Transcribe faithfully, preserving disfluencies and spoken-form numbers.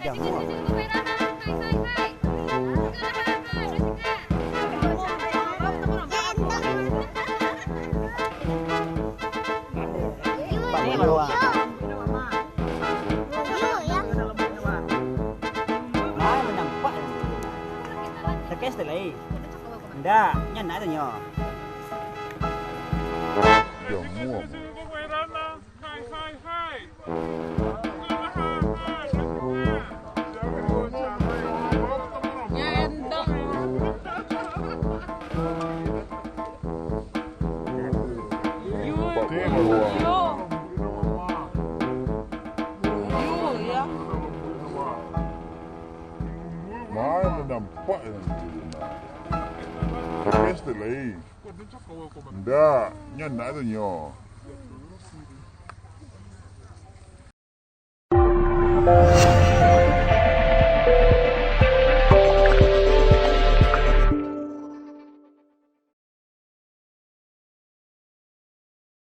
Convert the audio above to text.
Jamu. Pak Boyo, ah. Nah, nampak. Tekes tu lai. Ndak, nyan nak tanyo. Jamu. Mana nampak yang Pesta lai. Ndak, nyo ndak tu nyo.